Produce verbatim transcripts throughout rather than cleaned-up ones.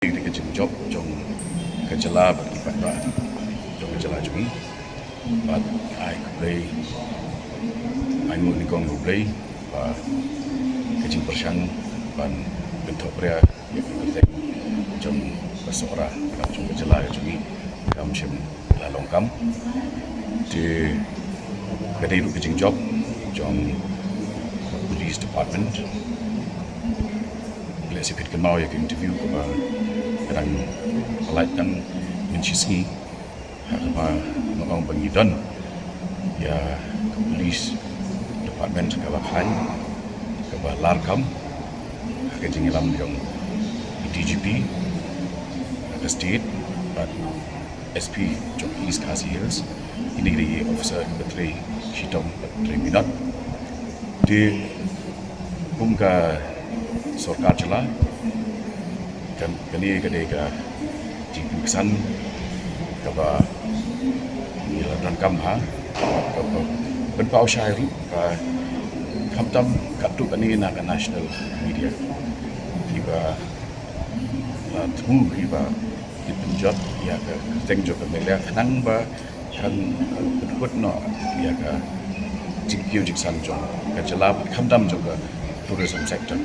Ïa ka jingjop jong ka jylla bad ki paidbah jong ka jylla jong ngi. Bad ai khublei, ai nguh nyngkong ïa U Blei ba ka jingpyrshang ban kynthoh bria ïa ka kyrteng jong ka Sohra, jong ka jylla jong ngi kam shym la long kam. Te ka dei ruh ka jingjop jong ka Police Department. Lehse phi kynmaw ïa ka interview kaba nga dang pyllait tang mynshisngi, ha kaba nga ong ba ngi don ïa ka Police Department kaba khlaiñ, kaba larkham ha ka jingïalam jong ka D G P, ha ka state bad S P jong East Khasi Hills. Kine ki dei ki officer kiba trei shitom bad trei minot. Te kum ka sorkar jylla, kan, kane ka dei ka jingpynksan kaba ngi la donkam ha, kaba pynpaw shai ruh ba khamtam katto katne na ka national media kiba la thmu kiba ki pynjot ïa ka kyrteng jong ka Meghalaya khnang ba kan, eh, pynkut noh ïa ka jingkiew jingsan jong ka jylla, khamtam jong ka tourism sector.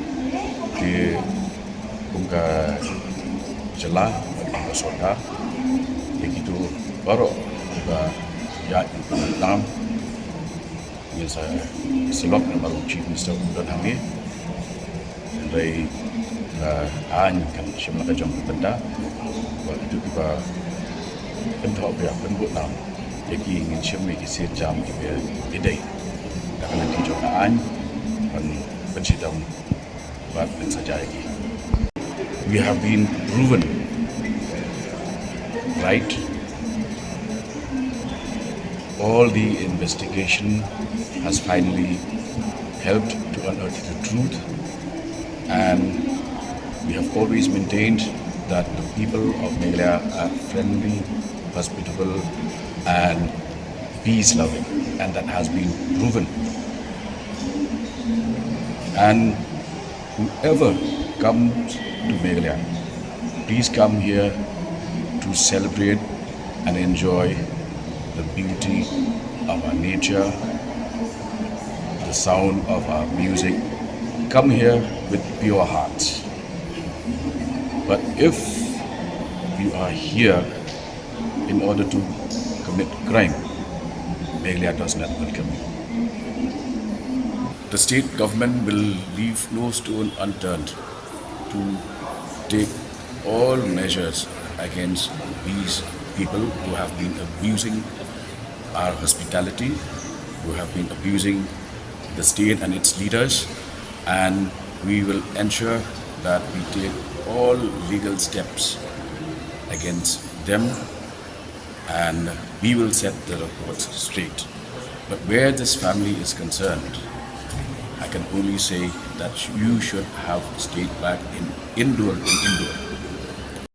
Te kum ka jylla, kum ka sorkar, ïa kito baroh kiba ïaid bad ka nam, ngin sa syllok namar u Chief Minister u don hangne. Hynrei, eh, aiñ kan shim la ka jong ka bynta. Bad kito kiba kynthoh bria, pynbud nam ïa ki, ngin shim ïa ki sienjam kiba ïadei da ka lynti jong ka aiñ ban pynshitom bad pynsaja ïa ki. We have been proven right. All the investigation has finally helped to unearth the truth, and we have always maintained that the people of Meghalaya are friendly, hospitable, and peace loving, and that has been proven. And whoever comes to Meghalaya, please come here to celebrate and enjoy the beauty of our nature, the sound of our music. Come here with pure hearts. But if you are here in order to commit crime, Meghalaya does not welcome you. The state government will leave no stone unturned to take all measures against these people who have been abusing our hospitality, who have been abusing the state and its leaders, and we will ensure that we take all legal steps against them, and we will set the records straight. But where this family is concerned, I can only say that you should have stayed back in Indore, in Indore.